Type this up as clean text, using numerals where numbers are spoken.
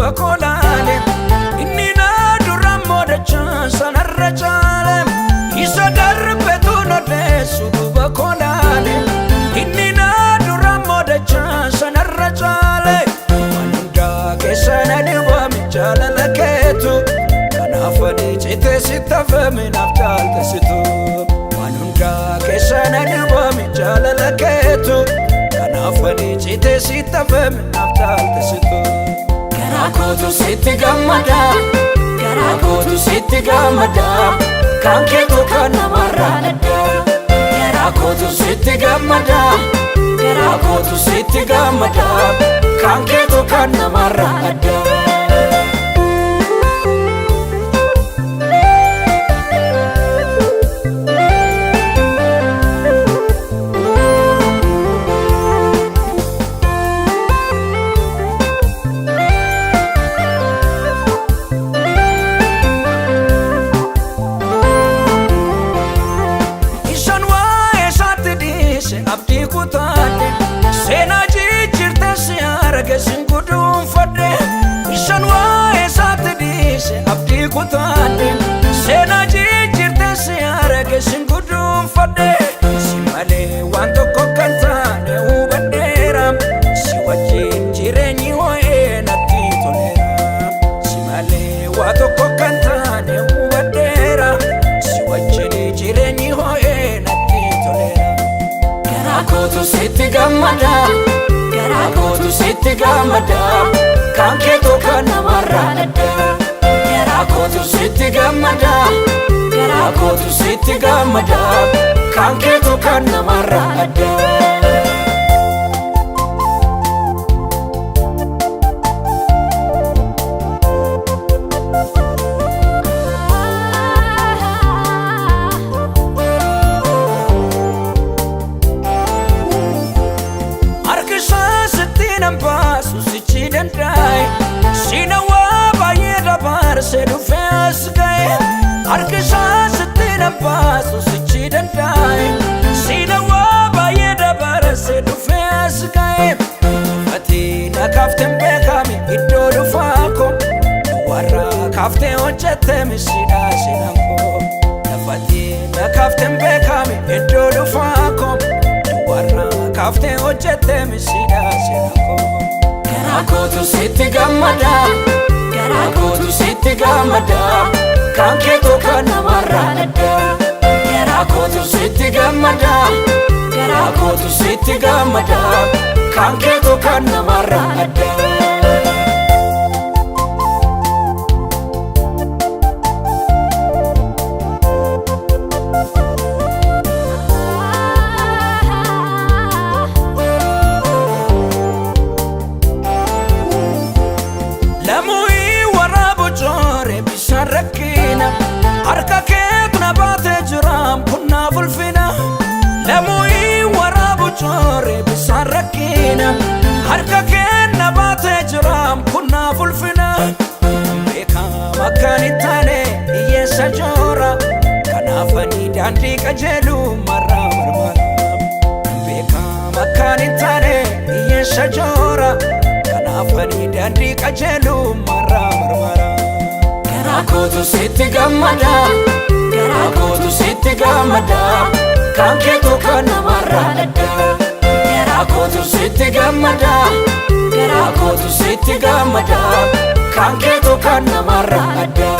duuba kolaale. Inni na dura moodachaa sanarra caale. Isa darbetu nodeessu duuba kolaale. Inni na dura moodachaa sanarra caale. Waan hundaa keessa na dhibame jaalala keetu. Kanaaf ani citee sitti hafame naaf caaltesitu. Waan hundaa keessa na dhibame jaalala keetu. Kanaaf ani citee sitti hafame naaf caaltesitu. Garaa kootu sitti gammada. Garaa kootu sitti gammada. Kan keetu kan namarraa adda. Garaa kootu sitti gammada. Garaa kootu sitti gammada. Kan keetu kan namarraa adda. Isaan waa'ee isaatti dhiise abdii kutaadhe. Seenaa jijjiirte si arge sin guduunfadhe. Isaan waa'ee isaatti dhiise abdii kutaadhe. Seenaa jijjiirte si arge sin guduunfadhe. Si malee waan tokko kan taane hubadheera. Si wajjin jireenyi ho'ee natti toleera. Si malee waa tokko kan taane hubadheera. Si wajjin jireenyi ho'ee natti toleera. Garaa kootu sitti gammada. Garaa kootu sitti gammada. Kan keetu kan namarraa adda. Garaa kootu sitti gammada. Garaa kootu sitti gammada. Kan keetu kan namarraa adda. Harki isaa sitti nan baasu sichi danda'e. Siinawaa baay'ee dabarsee dhufee as ga'e. Harki isaa sitti nan baasu sichi danda'e. Siinawaa baay'ee dabarsee dhufee as ga'e. Ati na kaafteen beekame iddoo dhufaa koo. Warra kaaftee hojjette misiidhaa seenaan koo. Lafati na kaafteen beekame iddoo dhufaa koo. Warra kaaftee hojjette misiidhaa seenaan koo. Garaa kootu sitti gammada. Garaa kootu sitti gammada. Kan keetu kan namarraa adda. Garaa kootu sitti gammada. Garaa kootu sitti gammada. Kan keetu kan namarraa adda. Lamu'ii waraabu joore bishaan rakkina. Harka keetu na baatee jiraam kun naaf ulfina. Lamu'ii waraabu joore bishaan rakkina. Harka kee na baatee jiraam kun naaf ulfina. Beekama akkaan hin taane hiyyeessa joora. Kanaaf ani daandii qajeelu marraa marmara. Beekama akkaan hin taane hiyyeessa joora. Kanaaf ani daandii qajeelu marraa marmara. Garaa kootu sitti gammada. Garaa kootu sitti gammada. Kan keetu kan namarraa adda. Garaa kootu sitti gammada. Garaa kootu sitti gammada. Kan keetu kan namarraa adda.